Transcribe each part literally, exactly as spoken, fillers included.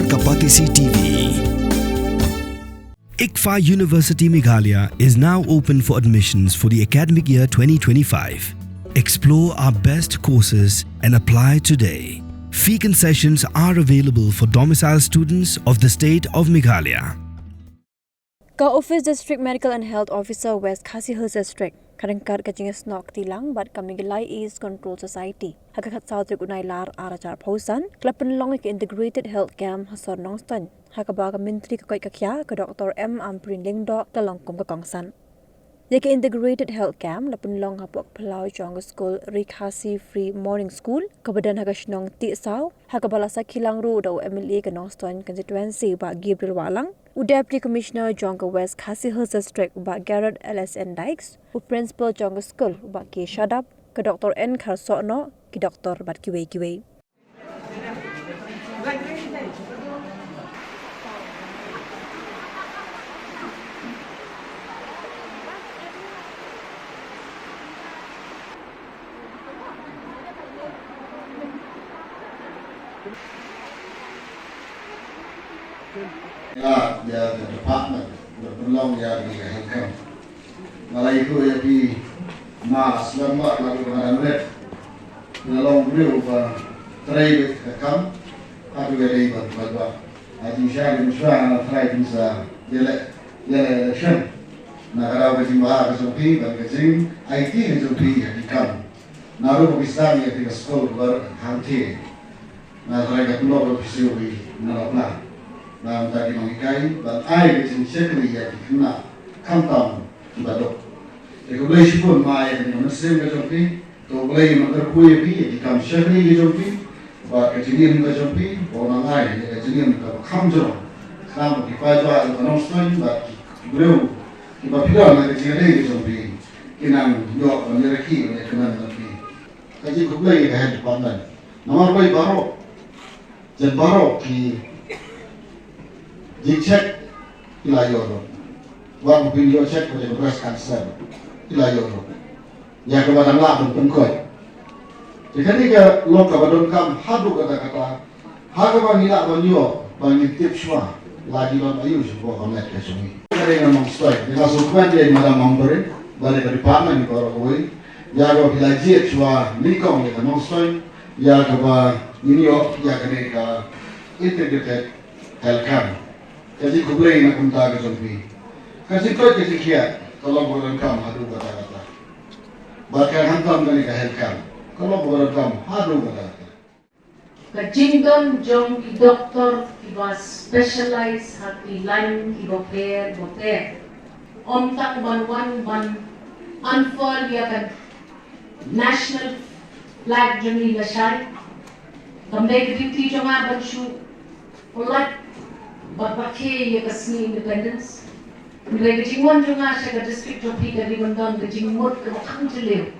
Kapatisi T V. ICFAI University Meghalaya is now open for admissions for the academic year twenty twenty-five. Explore our best courses and apply today. Fee concessions are available for domicile students of the state of Meghalaya. Ka Office District Medical and Health Officer West Khasi Hills District, ka ryngkat ka jingïasnoh kti lang bad ka Meghalaya AIDS Control Society, ha ka khatsaw tarik u Nailar arhajar arphew san, ka la pynlong ïa ka Integrated Health Camp ha sor Nongstoiñ, ha kaba ka Myntri ka koit ka khiah, ka Doctor M Ampareen Lyngdoh, ka la long kum ka kongsan. Ïa ka Integrated Health Camp la pynlong hapoh ka phyllaw jong ka skul Ri Khasi Free Morning School, kaba don ha ka shnong Tiehsaw, ha kaba la sakhi lang ruh da u M L A ka Nongstoiñ Constituency, Bah Gabriel Wahlang, u Deputy Commissioner jong ka West Khasi Hills District, Bah Garod L S N Dykes, u Principal jong ka skul, Bah K Shadap, ka Doctor N Kharsohnoh, ki doktor bad kiwei kiwei. Ïa, ïa ka department, ïa pynlong ïa kane ka health camp. Nga la ïathuh ïa phi, ma slem bha, la ïathuh nga dang rit. Nga long briew ba trei beit ka kam, ha kaba dei ban trei bha. Ha jingshisha, jingshisha nga la trei jingsa ïaleh, ïaleh election. Na ka daw ka jingbha ka jong phi, bad ka jingaiti ka jong phi ha ki kam. Naduh ba phi sdang ïa phi ka skul ba hangthie. Nga tharai ka tulop ba phi siew hi nga la pla. Namar ta ki nonghikai ban ai ka jingshakri ïa ki khynnah khamtam kiba duk. Te khublei shibun ma ïa ka mynsiem ka jong phi. To U Blei un kyrkhu ïa phi ïa ki kam shakri ka jong phi. Bad ka jingim ka jong phi ba un nang ai ïa ka jingim kaba kham jrong. Khnang ba ki paidbah jong ka Nongstoiñ bad ki briew kiba phi don ha ka jingïadei ka jong phi kin nang ïoh ban ïarakhe ban ïakmen bad phi. Ka jingkhublei ïa ka health department. Namar balei baroh, jan baroh ki jingcheck ki la ïoh lut. Wat ba phin ïoh check ba jan breast cancer ki la ïoh lut. Ïa kaba dang lah ban pynkoit. Te kane ka long kaba donkam haduh katta katta. Ha kaba ngi lah ban ïoh, ba ngin tip shuwa la ki long aïu shuwa ka met ka jong ngi. Ka dei na Nongstoiñ, ngi la sngewkmen ïa i Madam Ampareen bad ïa ka department baroh kawei. Ïa kaba phi la jied shuwa nyngkong ïa ka Nongstoiñ, ïa kaba ngin ïoh ïa kane ka integrated health camp. Ka jingkhublei na kumta ka jong phi. Ka jingkoit ka jingkhiah ka long kaba donkam haduh katta katta. Bad ka khamtam kane ka health camp ka long kaba donkam haduh katta katta. Ka jingdon jong ki doktor kiba specialize ha ki lain kiba pher bapher. Ym tang ban wan ban unfurl ïa ka national flag jong ngi lashai. Kam dei ka duty jong nga ban shu pynlait bad rakhe ïa ka sngi independence. Hynrei ka jingwan jong nga sha ka district jong phi ka dei ban don ka jingmut kaba kham jylliew.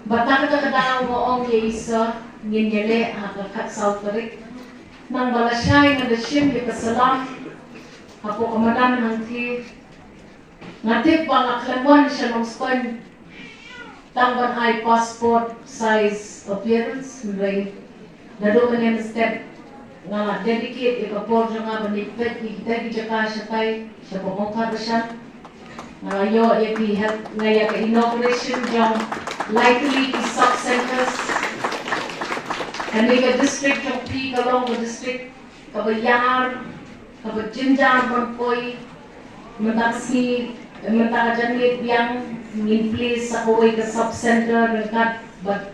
Bad na kata ka daw nga ong ïa i sir, ngin ïaleh ha ka khatsaw tarik. Nang ba lashai nga da shim ïa ka salam hapoh ka madan hangthie. Nga tip ba nga khlem wan sha Nongstoiñ tang ban ai passport size appearance, hynrei naduh mynne mynstep nga la dedicate ïa ka por jong nga ban ïa peit ïa kita ki jaka shatai shapoh Mawkhatrashan. Nga la ïoh ïa ki health, nga ïa ka inauguration jong lai tylli ki sub centers. Kane ka district jong phi ka long ka district kaba ïar, kaba jynjar ban poi. Mynta ka sngi, mynta ka janmiet biang ngin plie sa kawei ka sub center ryngkat bad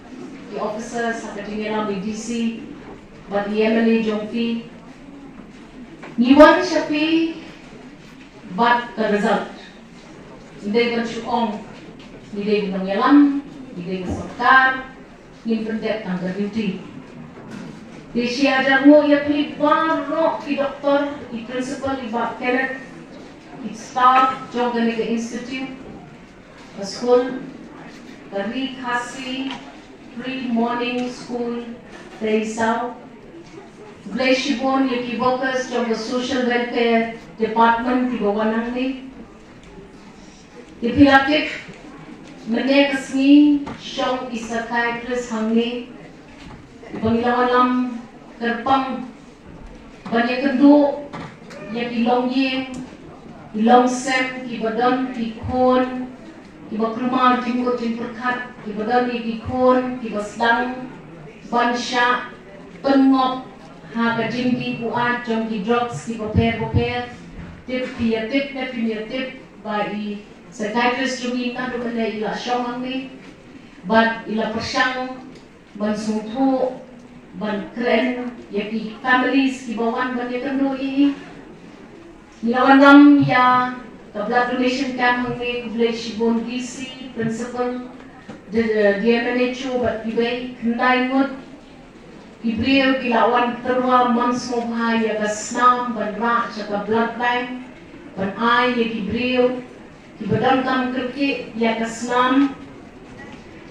ki officers ha ka jingïalam i D C bad i M L A jong phi. Ngi wan sha phi bad ka result. Ngi dei ban shu ong, ngi dei ban nongïalam, ngi dei ban sorkar, ngin pyndep tang ka duty. Te shi hajar nguh ïa phi baroh ki doktor, i principal i Bah Kenneth, i staff jong kane ka institute, ka skul, ka Ri Khasi Pre-Morning School, Tiehsaw. Khublei shibun ïa ki workers jong ka Social Welfare Department kiba wan hangne. Te phi la tip, mynne ka sngi shong i psychiatrist hangne, ba ngi la wallam kyrpang Ban ïakynduh ïa ki longïing, ki longsem, kiba don ki khun kiba kulmar jingmut jingpyrkhat, kiba don ïa ki khun kiba sdang ban shah pynngop ha ka jingdih buaid jong ki drugs kiba pher bapher. Tip phi ïa tip ne phim ïa tip ba i psychiatrist jong ngi naduh mynne i la shong hangne bad i la pyrshang ban sngewthuh, ban kren ïa ki families kiba wan ban ïakynduh ïa i. Ngi la wanrah ïa ka blood donation camp hangne, khublei shibun D C, principal, D M N H O bad kiwei. Khyndai ngut ki briew ki la wan tyrwa mon sngewbha ïa ka snam ban rah sha ka blood bank ban ai ïa ki briew kiba donkam kyrkieh ïa ka snam.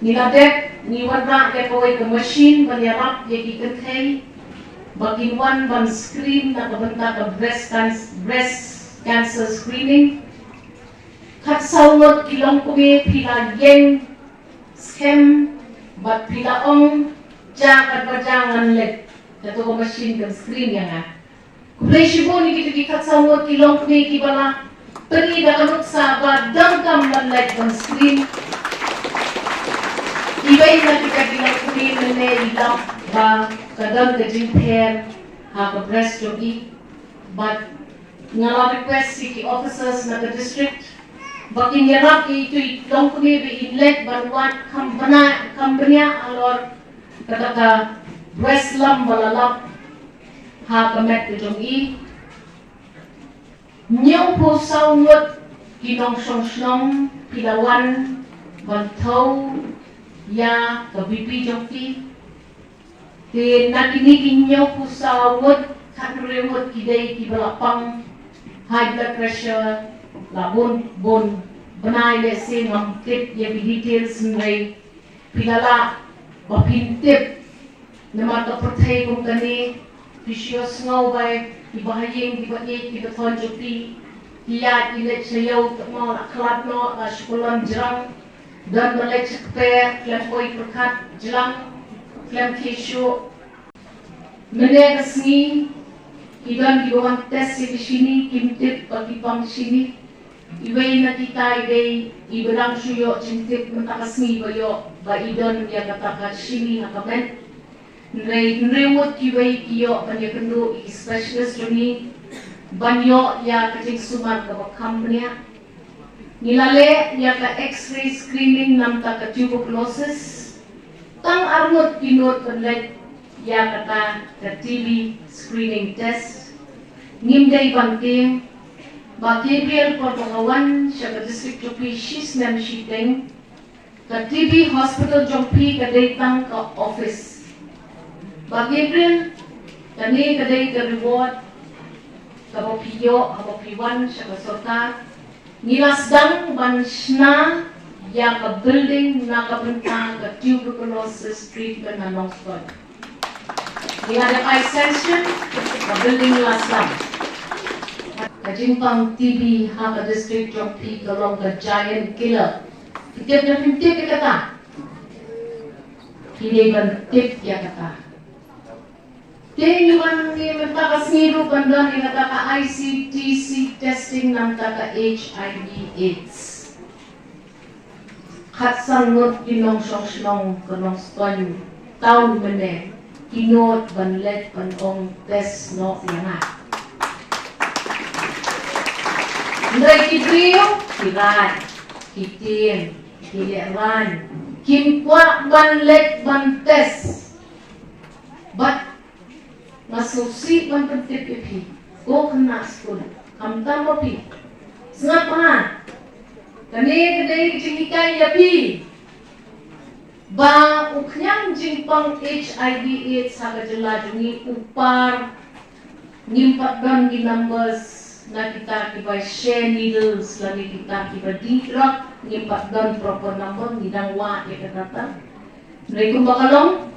Ngi la dep, ngi wanrah ïa kawei ka machine ban ïarap ïa ki kynthei ba kin wan ban screen na ka bynta ka breast can-, breast cancer screening. Khatsaw ngut ki longkmie phi la ïeng skhem bad phi la ong, ja katba ja ngan leit, kato ka machine kan screen ïa nga. Khublei shibun ïa kito ki khatsaw ngut ki longkmie kiba la pyni da ka nuksa ba donkam ban leit ban screen. Iwei na kita ki longkmie mynne i lap ba ka don ka jingpher ha ka breast jong i. Bad nga la request ïa ki officers na ka district ba kin ïarap ïa itu i longkmie ba in leit ban wad kham bniah, kham bniah halor kata ka breast lump ba la lap ha ka met ka jong i. Hynñiewphew saw ngut ki nongshong shnong phi la wan ban thew ïa ka B P jong phi. Te na kine ki hynñiewphew saw ngut, khathynriew ngut ki dei kiba la pang high blood pressure la bun bun bnai. Lehse ngam tip ïa ki details hynrei phi la lah ba phin tip. Namar ka pyrthei kum kane, phi shu sngew ba kiba ha ïing, kiba ïeit, kiba thon jong phi, ki ïaid ki leit sha ïew, tang mo la khlad noh, la shu kyllon jrang, don ba leit sha kper khlem poi pyrkhat jlang, khlem khie shuh. Mynne ka sngi ki don kiba wan test ïa ka shini, kim tip ba ki pang shini. Iwei na kita i dei iba dang shu ïoh jingtip mynta ka sngi ba ïoh ba i don ïa kata ka shini ha ka met. Hynrei hynriew ngut kiwei ki ïoh ban ïakynduh ïa ki specialist jong ngi ban ïoh ïa ka jingsumar kaba kham bniah. Ngi la leh ïa ka X-ray screening namar ka tuberculosis. Tang ar ngut ki nud ban leit ïa kata ka T B screening test. Ngim dei ban tieng, Bah Gabriel, por ba nga wan sha ka district jong phi shi snem shiteng, ka T B hospital jong phi ka dei tang ka office. Bah Gabriel, kane ka dei ka reward kaba phi ïoh haba phi wan sha ka sorkar. Ngi la sdang ban shna ïa ka building na ka bynta ka tuberculosis treatment na Nongstoiñ. Ngi la dep ai sanction, ka building la sdang. Ka jingpang T B ha ka district jong phi ka long ka giant killer. Phi tip ne phim tip ïa kata? Phi dei ban tip ïa kata. Te ngi wan ngi mynta ka sngi ruh ban don ïa kata ka I C T C testing namar ka H I V AIDS. Khatsan ngut ki nongshong shnong ka Nongstoiñ town mynne ki nud ban leit ban ong test noh ïa nga. Hynrei ki briew ki rain, ki tieng, ki lehraiñ, kim kwah ban leit ban test. Bad nga sngewsih ban pyntip ïa phi, ko khynnah skul, khamtam ma phi. Sngap bha, kane ka dei ka jinghikai ïa phi ba u khñiang jingpang H I V AIDS ha ka jylla jong ngi u par. Ngim pat don ki numbers na kita kiba share needles lane kita kiba dih drug, ngim pat don proper number, ngi dang wad ïa kata. Hynrei kumba ka long,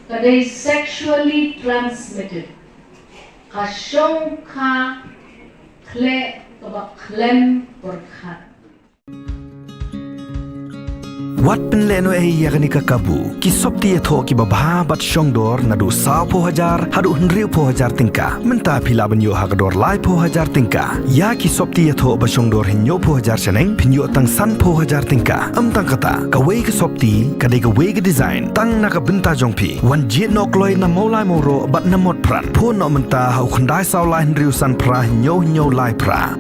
ka dei sexually transmitted. Ka shong ka khleh kaba khlem pyrkhat. Wat pynlehnohei ïa kane ka kabu. Ki sopti ïathoh kiba bha bad shongdor naduh sawphew hajar haduh hynriewphew hajar tyngka. Mynta phi lah ban ïoh ha ka dor laiphew hajar tyngka. Ïa ki sopti ïathoh ba shongdor hynñiewphew hajar shaneng phin ïoh tang sanphew hajar tyngka. Ym tang kata, kawei ka sopti ka dei kawei ka design tang na ka bynta jong phi. Wan jied noh kloi na Mawlai Mawroh bad na Motphran. Phone noh mynta ha u khyndai saw lai hynriew san phra hynñiew hynñiew lai phra.